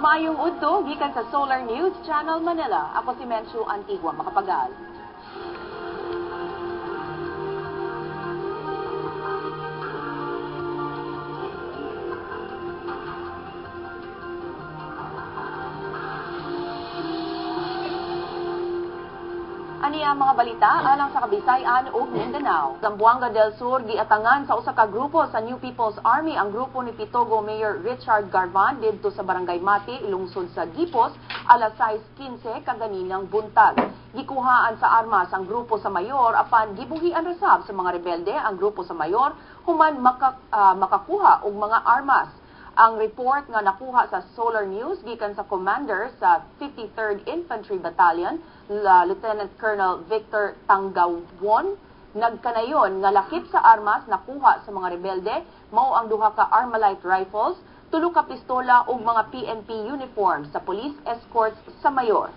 Maayong udto gikan sa Solar News Channel Manila. Ako si Menchu Antigua Makapagal. Ani ang mga balita alang sa Kabisayan ug Mindanao. Zamboanga del Sur, giatangan sa usa ka grupo sa New People's Army ang grupo ni Pitogo Mayor Richard Garvan didto sa Barangay Mati, lungsod sa Gipos, alas 6:15 kaganinang buntag. Gikuhaan sa armas ang grupo sa mayor, apan gibuhian ra sab sa mga rebelde ang grupo sa mayor human makakuha og mga armas. Ang report nga nakuha sa Solar News gikan sa commander sa 53rd Infantry Battalion, Lieutenant Colonel Victor Tanggawon, nagkanayon nga lakip sa armas nakuha sa mga rebelde mao ang duha ka Armalite rifles, tulo ka pistola ug mga PNP uniforms sa police escorts sa mayor.